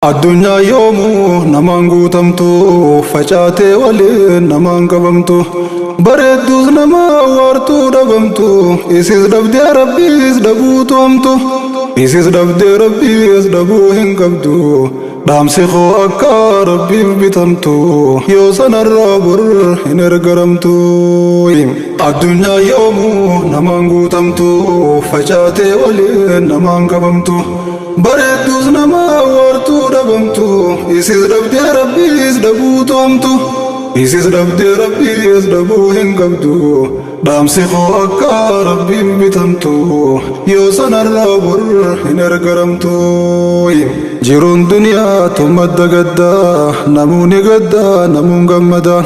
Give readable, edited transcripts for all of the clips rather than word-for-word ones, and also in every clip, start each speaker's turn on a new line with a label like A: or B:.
A: Addunyaa yoomuu namaan guutamtu, facaatee waliin namaan qabamtu, bareedduus nama waartuu dhabamtu, isis dhabdee Rabbiis dhabuutu hamtu, isis dhabdee Rabbiis dhabuu hin qabdu. Dhaamsi koo akka Rabbiif bitamtu, yoo sanarraa bor hin ergaramtu. Addunyaa yoomuu namaan guutamtu, facaatee waliin namaan qabamtu, bareedduus nama waartuu dhabamtu, isis dhabdee Rabbiis dhabuutu hamtu, isis dhabdee Rabbiis dhabuu hin qabdu. Dhaamsi koo akka Rabbiif bitamtu, yoo sanarraa bor hin ergaramtu. Jiruun duniyaa madda gaddaa, namuuni gaddaa, namuun gammada.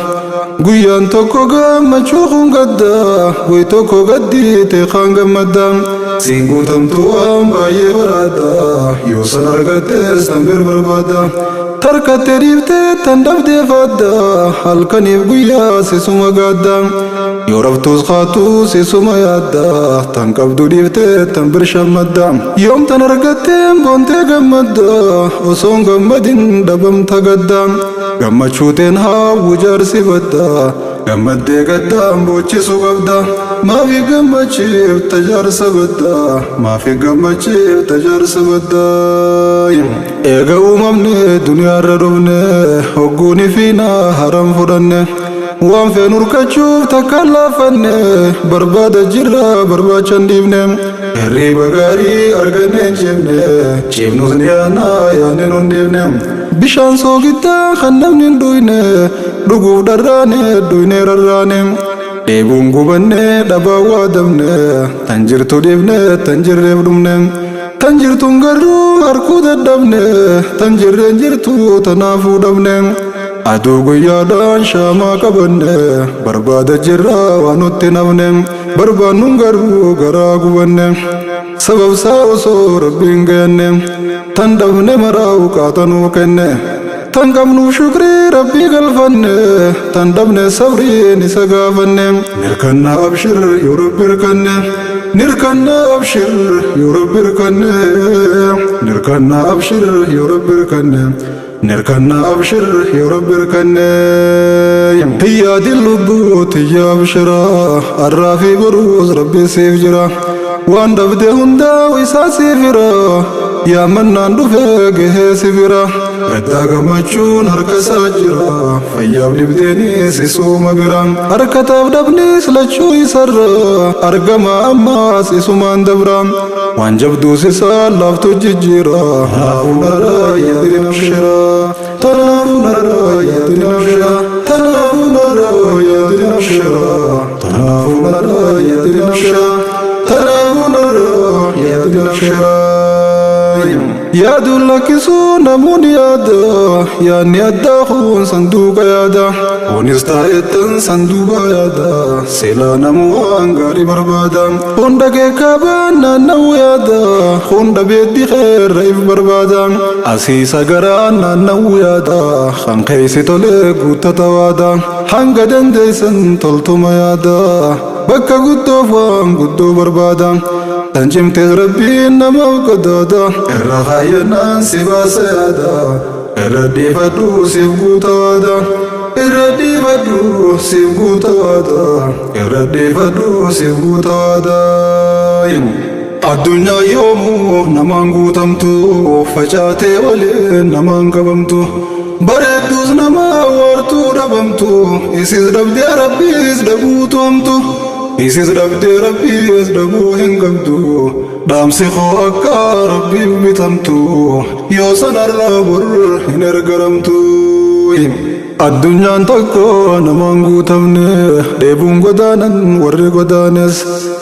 A: Guyyaan tokko gammachuu kun gaddaa, guy tokko gaddiite kaan gammadda. Siin guutamtu waan baay'ee baraadda, yoo san argattes tan bir barbaadda. Tarkattee dhiiftee tan dhabdee faadda, halkaniif guyyaa sisuma gaadda. Yoo raftuus kaatuus sisuma yaadda, tan qabdu dhiiftee tan bir shammadda. Yoom tan argatteen boontee gammadda, osoon gammadin dhabamta gadda. Gammachuuteen haawwu jaarsi badda, gammaddee gaddaan boochisuu qabda. Maafi gammachiifta jaarsa badda, maafi gammachiifta jaarsa badda. Eega uumamne duniyaarra dhufne, hogguuni fiinaa haram fudhanne. Waan feenu urkachuuf takka laafanne, barbaada jirra barbaacha hin dhiifne. Hirriba gaarii arganne hin ciifne, ciifnus ni yaadna yaadne nu hin dhiifne. Bishaan soogiddaa kan namni hin dhuyne, dhuguuf dharraane dhuyne rarraane. Dheebuun gubanne dhabaa waadamne, tan jirtu dhiifne tan jirreef dhumne. Tan jirtuun garuu harkuu dadhabne, tan jirreen jirtu tanaafuu dhabne. Aduu guyyaadhaan shaamaa qabanne, barbaada jirra waan nutti nafne, barbaannuun garuu garaa gubanne. Sababsaa osoo Rabbiin gayanne, tan dhabne maraa uqaatanuu kenne. Tan qabnuuf shukrii Rabbii galfanne, tan dhabne sabriin isa gaafanne. Nirkanna abshir yoo Rabbi hirkanne, nirkanna abshir yoo Rabbi hirkanne, nirkanna abshir yoo Rabbi hirkanne, nirkanna abshir yoo Rabbi hirkanne. Tiyyaadin lubbuu tiyya abshira, arraa fi boruus Rabbi siif jira. Waan dhabde hundaa isaa siif jira, yaammannaan dhufee gahee si bira. Gaddaa gammachuun harka isaa jira, fayyaaf dhibdeenis isuma bira. Harkataaf dhabnis lachuu isarra, argama ammaas isumaan dabra. Waan jabduus isaa laaftu jijjiira, tanaafuu narraa yaadin abshira. Tanaafuu narraa yaadin abshira. Tanaafuu narraa yaadin abshira. Tanaafuu narraa yaadin abshira. Tanaafuu narraa yaadin abshira. Yaaduun lakkisuu namoonni yaada, yaadni addaa kun sanduuqa yaada. Kunis taa'ettan sanduuqa yaada, silaa namuu waan gaarii barbaada. Hunda keekaabaan naanna'uu yaada, hunda beeddi keerra if barbaada. Asiisa garaan naanna'uu yaada, kan keessi tolee guuttata waada. Hanga dandeessan toltuma yaada, bakka guddoof waan guddoo barbaada. Tan cimtees Rabbiin namaaf qadaada, irra kaayyannaan si baasa yaada. Irra dhiifadhu siif guuta waada, irra dhiifadhu siif guuta waada, irra dhiifadhu siif guuta waada. Addunyaa yoomuu namaan guutamtu, facaatee waliin namaan qabamtu, bareedduus nama waartuu dhabamtu, isis dhabdee Rabbiis dhabuutu hamtu, isis dhabdee Rabbiis dhabuu hin qabdu. Dhaamsi koo akka Rabbiif bitamtu, yoo sanarraa bor hin ergaramtu. Addunyaan tokko namaan guutamne, dheebuun godaanan warri godaanes,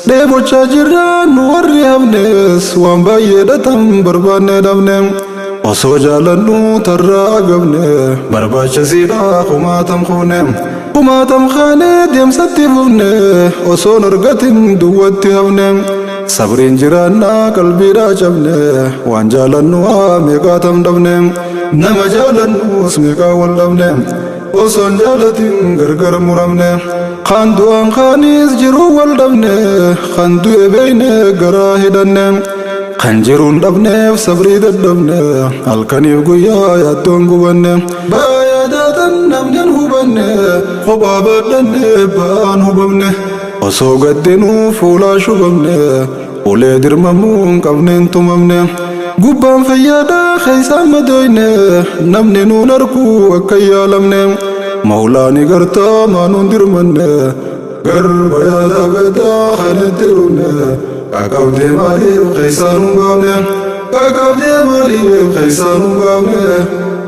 A: dheebochaa jirra nu warri hafnes, waan baay'ee dhatan barbaanne dhabne. Osoo jaalannu tarraa agabne, barbaachisiidha kumaatam kuune. Kumaatam kaanee deemsatti fufne, osoon argatin duwwatti hafne. Sabriin jiraannaa qalbiidhaa cabne, waan jaalannu haa meeqaatam dhabne. Nama jaalannus meeqaa wal dhabne, osoon jaalatin gargar muramne. Kan du'aan kaanis jiruu wal dhabne, kan du'e beeyne garaa hidhanne. Kan jiruun dhabneef sabrii dadhabne, halkaniif guyyaa yaaddoon gubanne. Ba'aa yaadaatan namni hin hubanne, kophaa baadhanne ba'aan hubamne. Osoo gaddinuu fuulaa shubamne, ulee dirmamuu hin qabneen tumamne. Gubbaan fayyaadhaa keessaan madooyne, namni nuun arguu akka hin yaalamne. Mawlaani gartaa maanuun dirmanne, garba yaada gaddaa kan itti dhumne. Qaqqabdee maaliif keessaan hin baafne? Qaqqabdee maaliif keessaan hin baafne?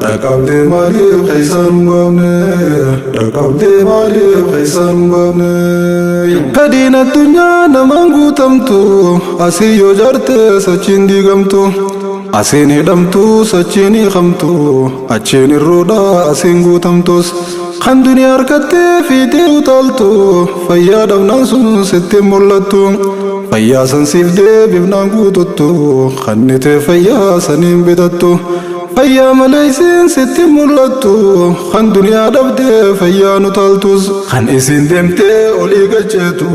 A: Dhaqqabdee maaliif keessaan hin baafne? Dhaqqabdee maaliif keessaan hin baafne? Fedhiin addunyaa namaan guutamtu, asii yoo jaarte sochiin diigamtu. Asiin hidhamtu sochiin hiikamtu, achiin irruudha asiin guutamtus. Kan duniyaa harkattee fiixee utaaltu, fayyaa dhabnaan sun sitti hin mul'attu. Fayyaa san siif deebifnaan guututtu, kannitee fayyaa saniin bitattu. Fayyaa malee isiin sitti hin mul'attu, kan duniyaa dhabdee fayyaan utaaltus. Kan isiin deemtee olii galcheetu,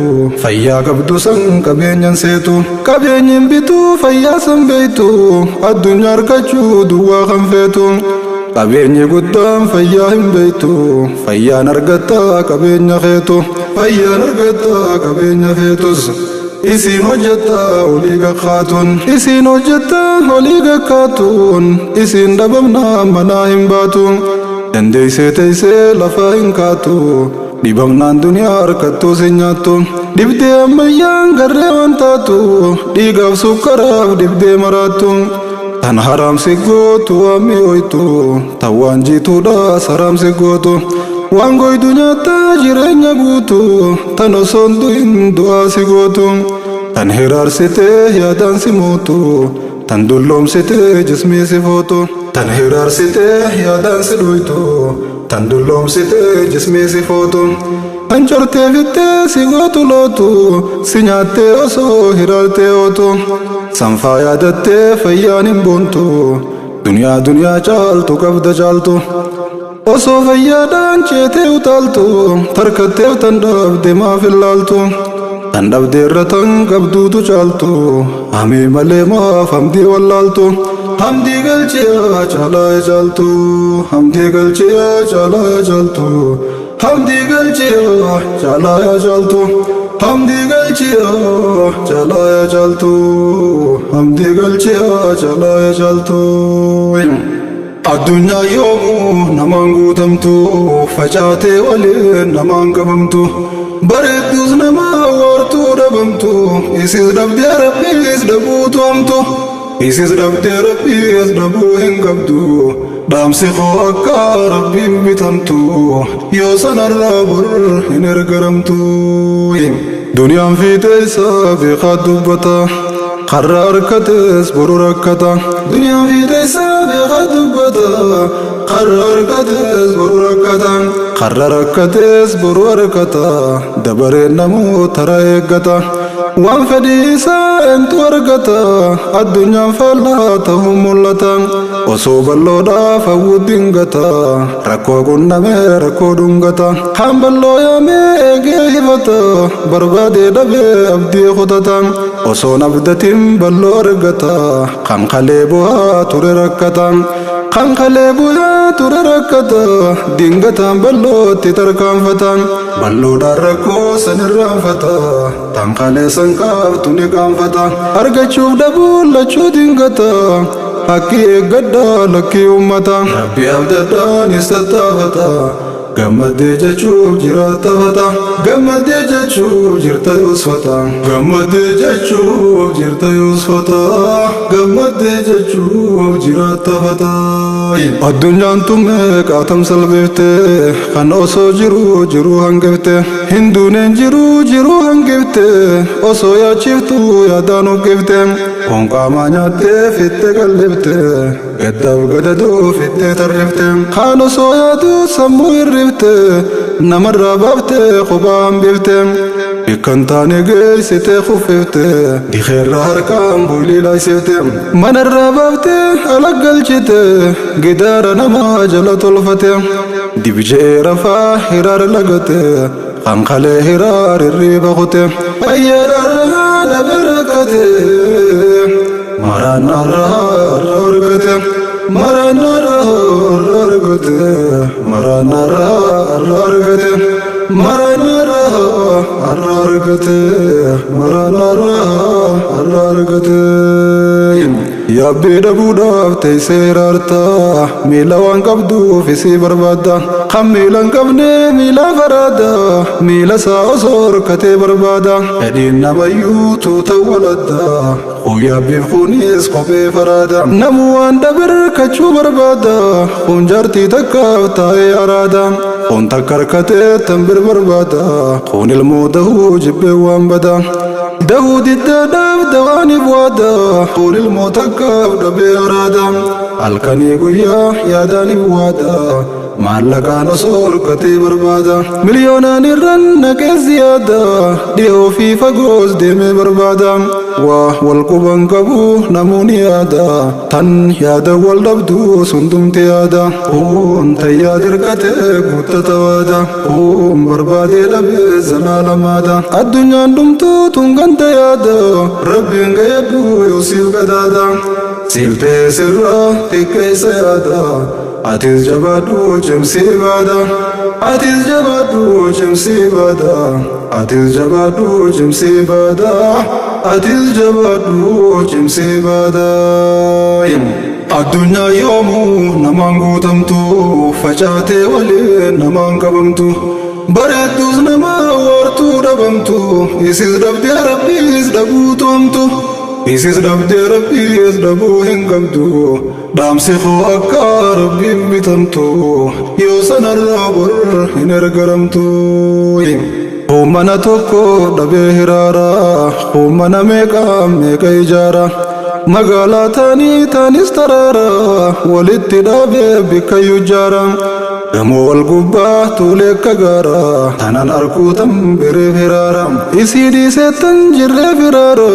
A: fayyaa qabdu san qabeenyan seetu. Qabeenyi hin bituu fayyaa san beektu, addunyaa argachuu duwwaa kan feetu. Qabeenyi guddaan fayyaa hin beektu, fayyaan argattaa qabeenya keetu. Fayyaan argattaa qabeenya feetus. Isiin hojjettaa olii gakkaatuun. Isiin hojjettaa olii gakkaatuun. Isiin dhabamnaa manaa hin baatu. Dandeessee teessee lafaa hin kaatu. Dhibamnaan duniyaa harkattuu si nyaattu. Dhibdee ammayyaan garree waan taatu. Dhiigaaf sukkaraaf dhibdee maraattu. Tan haramsi gootu waan mi'ooytu. Tan waan jiituudhaas haramsi gootu. Waan goydu nyaattaa jireenya guutu. Tan osoo hin du'in du'aa si gootu. Tan hiraarsitee yaadaan si mootu. Tan dulloomsitee jismii si footu. Tan hiraarsitee yaadaan si dhuytu. Tan dulloomsitee jismii si footu. Tan cortee fittee si gootu lootu. Si nyaattee osoo hiraartee ootu. Sanfaa yaadattee fayyaan hin boontu. Duniyaa duniyaa caaltu qabda caaltu. Osoo fayyaadhaan ceetee utaaltu, tarkatteef tan dhabde maaf hin laaltu. Tan dhabde irra tan qabduutu caaltu, hamii malee maaf hamdii wallaaltu. Hamdii galchiyaa caalaa caaltu, hamdii galchiyaa caalaa caaltu, hamdii galchiyaa caalaa caaltu, hamdii galchiyaa caalaa caaltu, hamdii galchiyaa caalaa caaltu. Addunyaa yoomuu namaan guutamtu, facaatee waliin namaan qabamtu. Bareedduus nama waartuu dhabamtu, isis dhabdee rabbiis dhabuutu hamtu. Isis dhabdee rabbiis dhabuu hin qabdu. Dhaamsi koo akka rabbiif bitamtu, yoo sanarraa bor hin ergaramtu. Duniyaan fiixee isaa beekaa dubbata, karra harkates boru rakkata. Duniyaan fiixee isaa beekaa dubbata, karra harkates boru rakkata. Karra rakkates boru harkata, dabareen namoota tara eeggata. Waan fedhii isaa eentu argata, addunyaan faallaa ta'uu mul'ata. Osoo bal'oodhaaf hawwu dingata, rakkoo qunnamee rakkoo dhungata. Kaan bal'oo yaamee eegee hifata, barbaadee dhabee abdii kutata. Osoon abdatiin bal'oo argata, kan kalee bu'aa ture rakkata. Kan kalee bu'aa ture rakkata, dingataan bal'ootti tarkaanfata. Bal'oodhaan rakkoo san irraanfata, tan kalee san qaabtu ni qaanfata. Argachuuf dhabuun lachuu dingata, haqqi eeggadhaa lakkii uummata. Rabbi abdadhaanis tattaafata, gammaddee jechuuf jiraatta fata. Gammaddee jechuuf jirta yoosfata. Gammaddee jechuuf jirta yoosfata. Gammaddee jechuuf jiraatta fata. Addunyaan tun meeqaatam salphifte, kan osoo jiruu jiruu hangifte. Hin duuneen jiruu jiruu hangifte, osoo yaachiftuu yaadaan huqqifte. Foon qaamaa nyaattee fittee qallifte, gaddaaf gadadoo fittee tarrifte. Kaan osoo yaaduu sammuu hirrifte, namarraa baaftee kophaa hambifte. Bikkan taane geessitee kuffifte, dikeerra harkaan boylii laaysifte. Manarraa baaftee ala galchite, gidaara namaa jala tolfate. Dibje'ee rafaa hiraar lagate, kan kalee hiraar hirriiba kute. Fayyaadhaan dhabe rakkate, maal Maraannaarraa argate. Maraannaarraa argate. Maraannaarraa argate. Maraannaarraa argate. Maraannaarraa argate. Yaabbii dhabuudhaaf teessee hiraarta. Miila waan qabduuf isii barbaadda. Kan miila hin qabne miila faraada. Miila isaa osoo horkatee barbaada. Fedhiin namayyuu tuuta waladda. Kun yaabbiif kunis kophee faraada. Namu waan dhabe hirkachuu barbaada. Kun jaartii takkaaf taa'ee araada. Kun takka harkatee tan bir barbaada. Kun ilmoo dahuu jibbee waan bada. Dahuu diddaadhaaf dawaaniif waada. Kun ilmoo takkaaf dhabee araada. Halkanii guyyaa yaadaaniif waada. Maallaqaan osoo horkatee barbaada. Miliyoonaan irran naqee ziyaada. Dhiyoo fi fagoos deemee barbaada. Waa wal quban qabu namuun yaada. Tan yaada wal dhabdu sundumti yaada. Kun tayyaa dirqatee guuttata waada. Kun barbaadee dhabee zalaalamaadha. Addunyaan dhumtuu tun ganda yaada. Rabbiin gayyadhu yoo siif gadaada. Siif ta'e sirraa xiqqeessa yaada. Atis jabaadhu cimsii baada. Atis jabaadhu cimsii baada. Atis jabaadhu cimsii baada. Atis jabaadhu cimsii baada. Addunyaa yoomuu namaan guutamtu facaatee waliin namaan qabamtu. Bareedduus nama waartuu dhabamtu isis dhabdee rabbiis dhabuu toomtu. Isis dhabdee rabbiis dhabuu hin qabdu. Dhaamsi koo akka rabbiif bitamtu yoo sanarraa bor hin ergaramtu. Mana tokko dhabee hiraara, mana meeqa meeqa ijaara. Magaalaa taanii taanis taraara, walitti dhaabee bikkayyuu ijaara. Gamoo wal gubbaa tuulee akka gaara, tanan arkuu tan bireef hiraara. Isii dhiisee tan jirreef hiraara,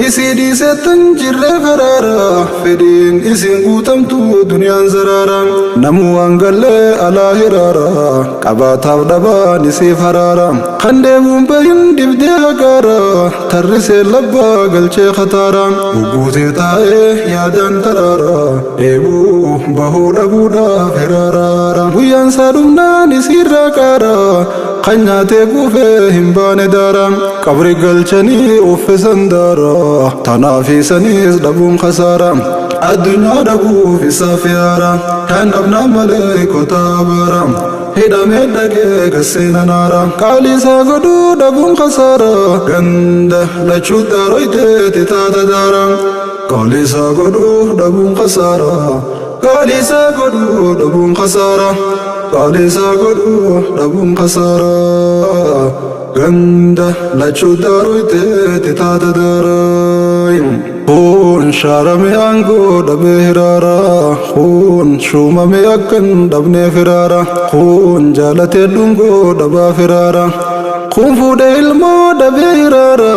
A: isii dhiisee tan jirreef hiraara. Fedhiin isiin guutamtu duniyaan zaraara. Namuu waan gallee alaa hiraara, qabaataaf dhabaan isiif haraara. Kan deemuun bahin dibdee hagaara, tarrisee labbaa galchee khataara. Guguutee taa'ee yaadaan taraara, dheebuu bahuu dhabuudhaaf hiraaraara. Guyyaan isaa dhumnaan isiirraa qaara, kan nyaatee kuufee hin baane daara. Qabri galchanii uffisan daara, tanaaf isaniis dhabuun khasaara. Addunyaa dhabuuf isaaf yaara, kan dhabnaan malee kotaa baara. Hidhamee dhaqee gaseena naara, qaalii isaa godhuu dhabuun khasaara. Ganda lachuu daaroyteeti taata daara. Qaalii isaa godhuu dhabuun khasaara. Qaalii isaa godhuu dhabuun khasaara. Qaalii isaa godhuu dhabuun khasaara. Ganda lachuu daaroyteeti taata daara. Kun shaarame aangoo dhabee hiraara. Kun shuumame akkan dhabnee firaara. Kun jaalatee dhungoo dhabaa firaara. Kun fuudhee ilmoo dhabee hiraara.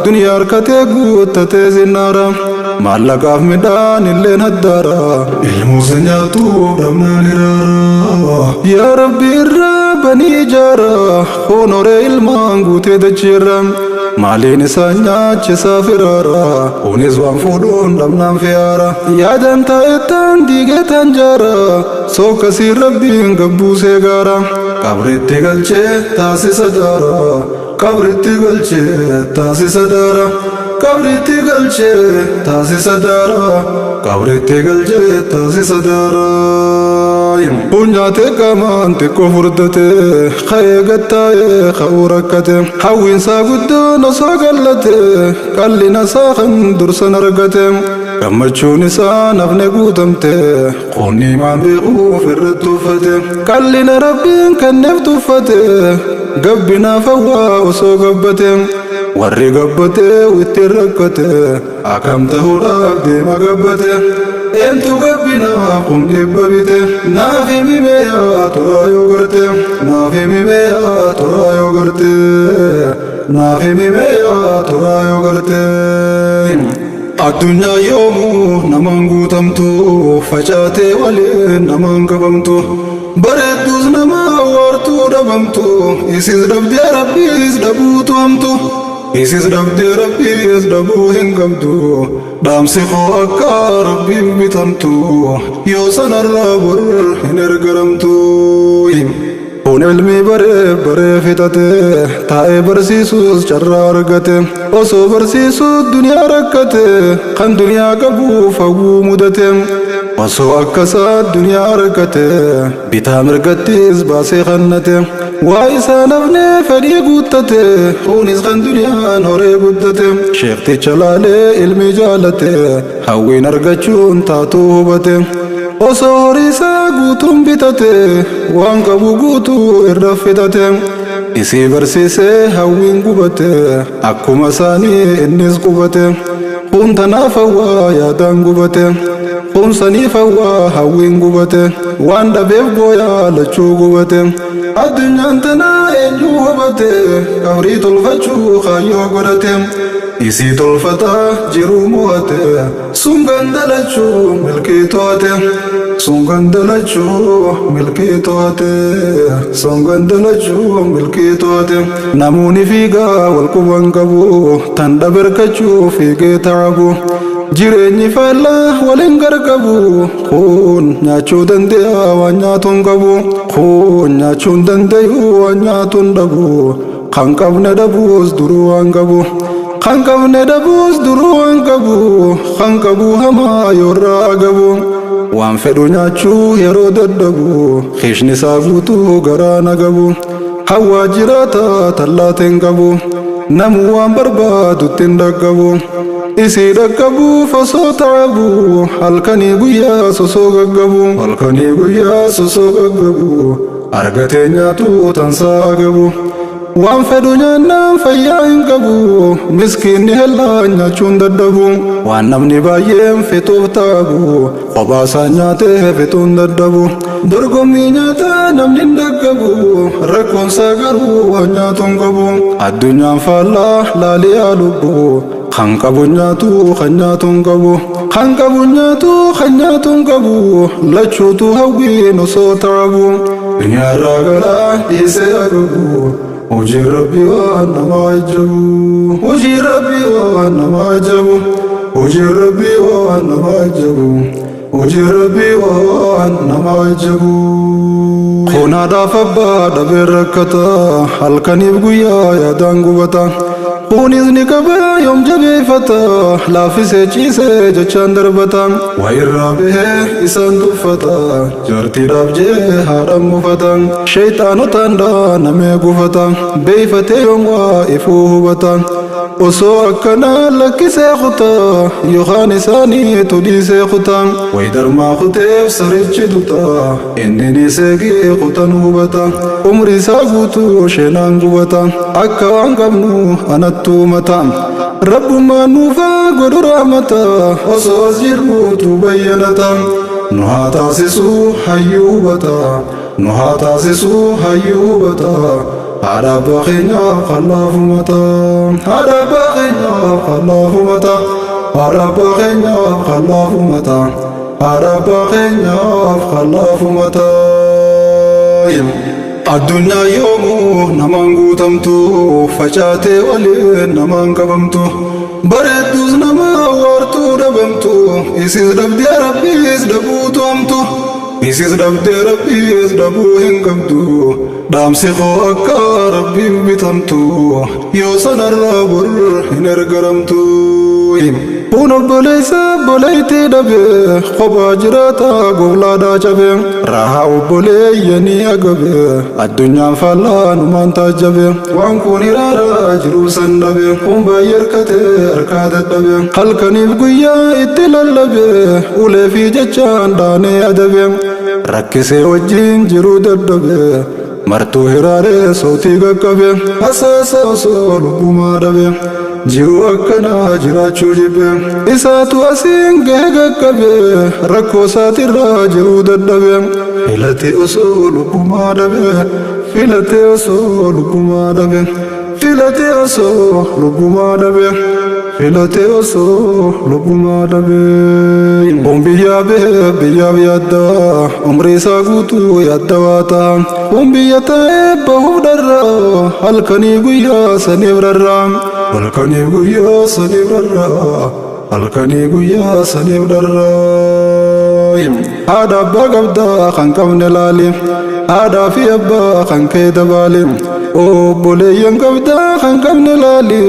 A: Duniyaa harkatee guuttatee zinnaara. Maallaqaaf midhaan illeen haddaara. Ilmuusa nyaatuuf dhabnaan hiraara. Yaa Rabbi irraa banii ijaara. Kun horee ilmaan guutee dachiirra. Maaliin isaan nyaachisaa firaara. Kunis waan fuudhuun dhabnaan fiyaara. Yaadaan taa'ettaan diigee taan jaara. Sokkasiin rabbiin gabbuusee gaara. Qabritti galchee taasisa daara. Qabritti galchee taasisa daara. Qabritti galchee taasisa daara. Qabritti galchee taasisa daara. Kun nyaatee qaamaan xiqqoo furdate. Ka'ee gattaa'ee ka'uu rakkate. Hawwiinsaa guddoon osoo gallate. Qallina isaa kan dursan argate. Gammachuun isaa nafne guutamte. Qonni maan beekuuf irratti uffate. Qallina rabbiin kenneef tuffate. Gabbinaaf hawwaa osoo gabbate. Warri gabbate ittiin rakkate. Akkam ta'uudhaaf deema gabbate. Eentu gabbinaaf kun dhibba bite. Naaf himi meeyaa turaa yoo garte. Naaf himi meeyaa turaa yoo garte. Naaf himi meeyaa turaa yoo garte. Addunyaa yoomuu namaan guutamtu facaatee waliin namaan qabamtu. Bareedduus nama waartuu dhabamtu isis dhabdee rabbiis dhabuu toomtu. Isis dhabdee Rabbiis dhabuu hin qabdu. Dhaamsi koo akka Rabbiif bitamtu, yoo sanarraa bor hin ergaramtu. Kun ilmi baree baree fixate, taa'ee barsiisuus carraa argate. Osoo barsiisuu duniyaa rakkate, kan duniyaa qabuuf hawwuu mudate. Osoo akkasaa duniyaa argate, bitaa mirgattis baasee kannate. Waa isaa nafnee fedhii guuttate, kunis kan duniyaan horee guddate. Sheekticha laalee ilmi jaalate, hawwiin argachuun taatuu hubate. Osoo horii isaa guutuun bitate, waan qabu guutuu irra fixate. Isii barsiisee hawwiin gubate, akkuma isaanii innis qubate. Kun tanaaf hawwaa yaadaan gubate, kun saniif hawwaa hawwiin gubate. Waan dhabeef gooyaa lachuu gubate. Addunyaan tanaa eenyu hubate, qabrii tolfachuu kaayyoo godhate. Isii tolfataa jiruu mo'ate, sun gandalachuu milkii to'ate. Sun gandalachuu milkii to'ate. Sun gandalachuu milkii to'ate. Namoonni fiigaa wal quban qabu, tan dhaberkachuu fiigee ta'abu. Jireenyi faallaa waliin gargabu, kun nyaachuu danda'a waan nyaatu hin qabu. Kun nyaachuu hin danda'u waan nyaatu hin dhabu. Kan qabne dhabuus duruu waan qabu. Kan qabne dhabuus duruu waan qabu. Kan qabu hamaa yoorraa agabu. Waan fedhu nyaachuu yeroo dadhabu, kiishni isaa guutuu garaa nagabu. Hawwaa jiraata tallaateen qabu. Namu waan barbaadutti hin dhaqqabu. Isii dhaqqabuuf osoo ta'abu, halkanii guyyaa sosoo gaggabu. Halkanii guyyaa sosoo gaggabu. Argatee nyaatu tansaa agabu. Waan fedhu nyaannaan fayyaa hin qabu, miskiinni hellaan nyaachuun dadhabu. Waan namni baay'een fixuuf ta'abu, kophaasaa nyaatee fixuun dadhabu. Dorgommii nyaataa namni hin dhaqqabu, rakkoonsaa garuu waan nyaatu hin qabu. Addunyaan faallaa laaliyaa lubbu, kan qabu nyaatu kan nyaatu hin qabu. Kan qabu nyaatu kan nyaatu hin qabu, lachuutu hawwiin osoo ta'abu. Duniyaarraa galaa dhiisee agabu. Hojii Rabbii waan nama ajabu. Hojii Rabbii waan nama ajabu. Hojii Rabbii waan nama ajabu. Hojii Rabbii waan nama ajabu. Kun haadhaaf abbaa dhabee rakkata, halkaniif guyyaa yaadaan gubata. Kunis ni qabee yoom jabeeffata, laaffisee ciisee jechaan darbata. Waa irraa bahee isaan tuffata, jaartiidhaaf jee haadhaan mufata. Sheeyxaanotaan dhaanamee gufata, beeyfatee yoom waa ifuu hubata. Osoo akkanaa lakkisee kutaa, yookaan isaaniitu dhiisee kutaa. Wayi darmaa kuteef sarichi duta, inni ni seegee kutan hubata. Umri isaa guutuu sheenaan gubata, akka waan qabnu anattuu mata. Rabbummaan nuufaa godhu rahmata, osoo as jirruutu bayyanata. Nu haa taasisuu hayyuu hubata, nu haa taasisuu hayyuu hubata. Haadha abbaa keenyaaf kallaafumata. Haadha abbaa keenyaaf kallaafumata. Haadha abbaa keenyaaf kallaafumata. Haadha abbaa keenyaaf kallaafumata. Addunyaa yoomuu namaan guutamtu, facaatee waliin namaan qabamtu. Bareedduus nama waartuu dhabamtu, isis dhabdee Rabbiis dhabuutu hamtu. Isis dhabdee Rabbiis dhabuu hin qabdu. Dhaamsi koo akka Rabbiif bitamtu, yoo sanarraa bor hin ergaramtu. Kun obboleessa obboleettii dhabe, kophaa jiraata goblaadhaa cabe. Rahaa obboleeyyanii agabe, addunyaan faallaa numaan taajjabe. Waan kun hiraaraa jiruu san dhabe, kun baay'ee harkatee harkaa dadhabe. Halkaniif guyyaa itti lallabe, ulee fi jechaan dhaanee adabe. Rakkisee wajjin jiruu dadhabe, martuu hiraaree sootii qaqqabe. Hasaasa osoo lubbumaa dhabe, jiruu akkanaa jiraachuu jibbe. Isaatu asiin gahe qaqqabe, rakkoo isaatirraa jiruu dadhabe. Filatee osoo lubbumaa dhabe, filatee osoo lubbumaa dhabe. Filatee osoo lubbumaa dhabe, filatee osoo lubbumaa dhabe. Kun biyyaa bahee biyyaaf yaadda, umrii isaa guutuu yaadda waa ta'a. Kun biyya taa'ee bahuuf dharraa, halkanii guyyaa saniif rarraa. Halkanii guyyaa saniif rarra'a, halkanii guyyaa saniif dharraa. Haadha abbaa qabdaa kan qabne laali, haadhaa fi abbaa kan kee dabaali. Obboleeyyan qabdaa kan qabne laali,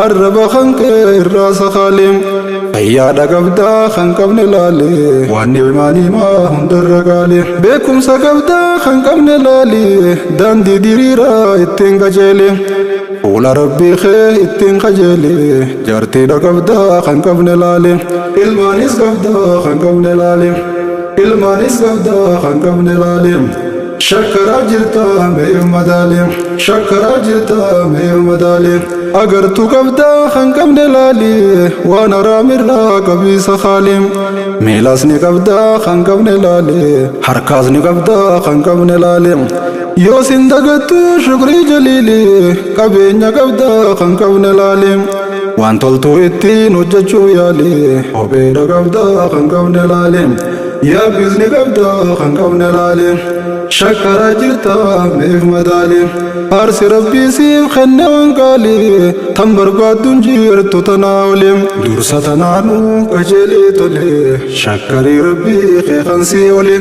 A: arraba kan kee irraa sakaali. Fayyaadha qabdaa kan qabne laali, waan ni'imaa ni'imaa hundarra qaali. Beekumsa qabdaa kan qabne laali, daandii diriiraa ittiin qajeeli. Fuula rabbii kee ittiin qajeeli, jaartiidha qabdaa kan qabne laali. Ilmaanis qabdaa kan qabne laali. Ilmaanis qabdaa kan qabne laali. Shakkaraa jirtaa meef madaali. Shakkaraa jirtaa meef madaali. Agartuu qabdaa kan qabne laali. Waan haraamirraa qabiisa kaali. Miilas ni qabdaa kan qabne laali. Harkaas ni qabdaa kan qabne laali. Yoo sin dagattu shukrii jaliili. Qabeenya qabdaa kan qabne laali. Waan toltuu ittiin hojjechuu yaali. Kopheedha qabdaa kan qabne laali. Yaabbis ni qabdaa kan qabne laali. Shakkaraa jirtaa meef madaali. Aarsi rabbii siif kenne waan qaali. Tan barbaadduun jirtu tanaa oli. Dursa tanaanuu qajeelee tole. Shakkarii rabbii kee kan sii oli.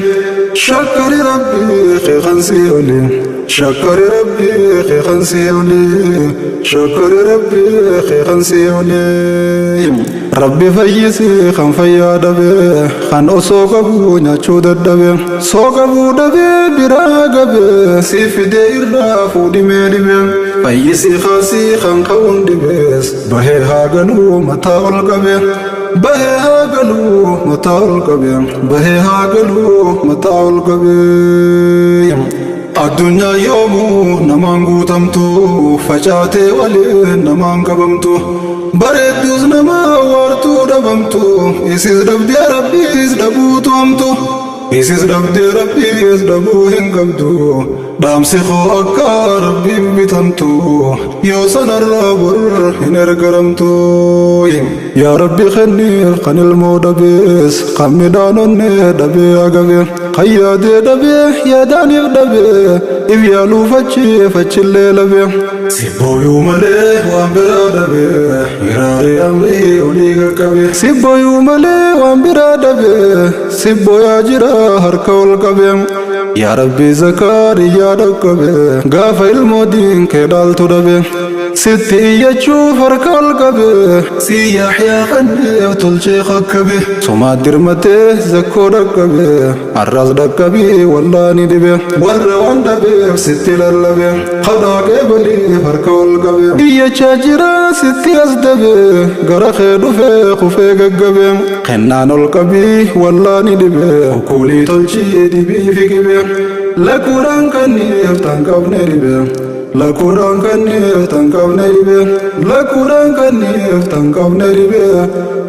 A: Shakkarii rabbii kee kan sii oli. Shakkarii rabbii kee kan sii oli. Shakkarii rabbii kee kan sii oli. Rabbi fayyisii kan fayyaa dhabe, kan osoo qabu nyaachuu dadhabe, soo qabuu dhabe biraa gabe, si fidee irraa fuudhimee dhibe. Fayyisii kaasii kan qabuun dhibees, bahee haa galuu mataa ol qabe. Bahee haa galuu mataa ol qabe. Bahee haa galuu mataa ol qabe. Addunyaa yoomuu namaan guutamtu, facaatee waliin namaan qabamtu. Bareedduus nama waartuu dhabamtu, isis dhabdee rabbiis dhabuutu hamtu. Isis dhabdee rabbiis dhabuu hin qabdu. Dhaamsi koo akka rabbiif bitamtu, yoo sanarraa bor hin ergaramtu. Yaa Rabbi kenniif kan ilmoo dhabees, kan midhaan onnee dhabee agabe, kan yaadee dhabee yaadaaniif dhabee, if yaaluuf achiif achillee labe. Sibbooyuu malee waan biraa dhabee, hiraaree amrii olii qaqqabe. Sibbooyuu malee waan biraa dhabee, sibbooyaa jira harka ol qabe. Yaa Rabbi Zakariyaa dhaqqabe, gaafa ilmoo diin kee dhaaltu dhabe. Sitti iyyachuuf harka ol qabe, si Yaxyaa kanneef tolchee kakkabe. Somaa dirmatee zakkoo dhaqqabe, har'as dhaqqabii wallaani dhibe. Warra waan dhabeef sitti lallabe, kadhaa qeebaliif harka ol qabe. Iyyachaa jira sitti as dabe, gara kee dhufee kufee gaggabe. Kennaan ol qabii wallaani dhibe, okuulii tolchii dibii fi qibe. Lakkuudhaan kanniif tan qabne dhibe. Lakkuudhaan kanniif tan qabne dhibe. Lakkuudhaan kanniif tan qabne dhibe.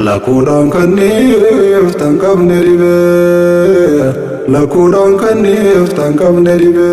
A: Lakkuudhaan kanniif tan qabne dhibe. Lakkuudhaan kanniif tan qabne dhibe.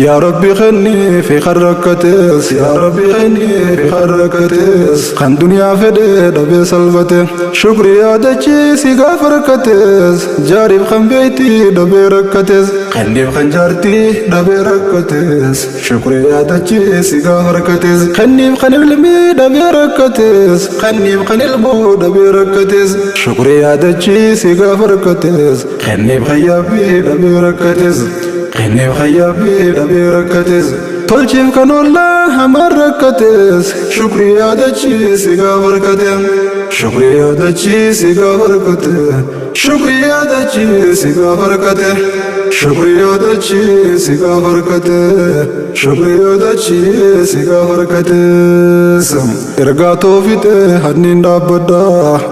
A: Yaa Rabbi kenniif kan rakkates, yaa Rabbi kenniif kan rakkates, kan duniyaa fedhe dhabee salphate, shukri yaadachiisi gaafa rakkates, jaariif kan beektii dhabee rakkates, kenniif kan jaartii dhabee rakkates, shukri yaadachiisi gaafa rakkates, kenniif kan ilmii dhabee rakkates, kenniif kan ilmoo dhabee rakkates, shukri yaadachiisi gaafa rakkates, kenniif kan yaabbii dhabee rakkates, kenniif kan yaabbii dhabee rakkates, tolchiif kan ollaa hamaan rakkates, shukri yaadachiisi gaafa rakkate, shukri yaadachiisi gaafa rakkate, shukri yaadachiisi gaafa rakkate, shukri yaadachiisi gaafa rakkate, shukri yaadachiisi gaafa rakkates. Ergaa toofitee hanniin dhaabbadha,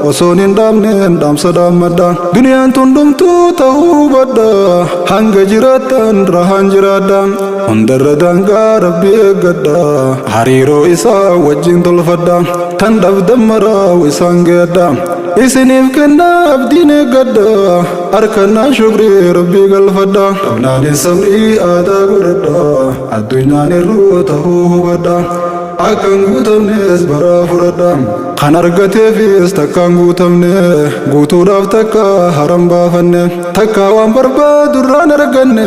A: osoon hin dhaabneen dhaamsa dhaammadha. Duniyaan tun dhumtuu ta'uu hubadha, hanga jiraattan rahaan jiraadha. Hundarra daangaa rabbii eeggadha, hariiroo isaa wajjin tolfadha. Tan dhabdan maraa isaan geedha. Isiniif kennaa abdiin eeggadha, harkannaan shukrii rabbii galfadha. Dhabnaanis sabrii aadaa godhadha, addunyaan irruu ta'uu hubadha. Akka hin guutamnes baraa fudhadha. Kan argateefis takka hin guutamne, guutuudhaaf takka haran baafanne. Takka waan barbaadu irraan arganne,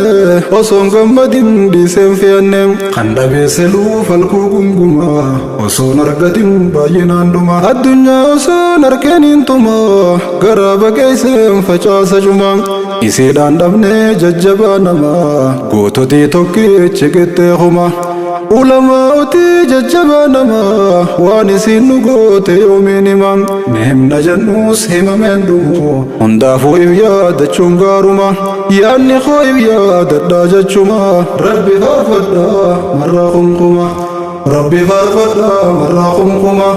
A: osoo hin gammadin dhiiseen fe'anne. Kan dhabees seluu falkuu gunguma, osoo hin argatin baay'inaan dhuma. Addunyaa osoo hin arkeen hin tuma, garaa baqeesseen facaasa cuma. Isiidhaan dhabnee jajjabaa namaa, goototii tokkichi qixxee kuma. Ulamaatii jajjabaa namaa, waan isiin nu goote yoomiin hima. Ni himna jennus himameen dhumu, hundaafuu if yaadachuun gaaruma. Yaadni koo if yaadadhaa jechuma. Rabbi faarfadhaa marraa kumkuma. Rabbi faarfadhaa marraa kumkuma.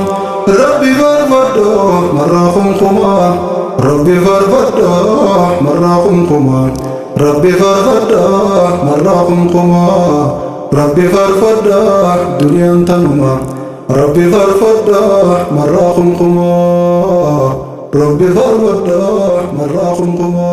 A: Rabbi faarfadhaa marraa kumkuma. Rabbi faarfadhaa marraa kumkuma. Rabbi faarfadhaa marraa kumkuma. Rabbi faarfadhaa duniyaan tanuma. Rabbi faarfadhaa marraa kumkuma. Rabbi faarfadhaa marraa kumkuma.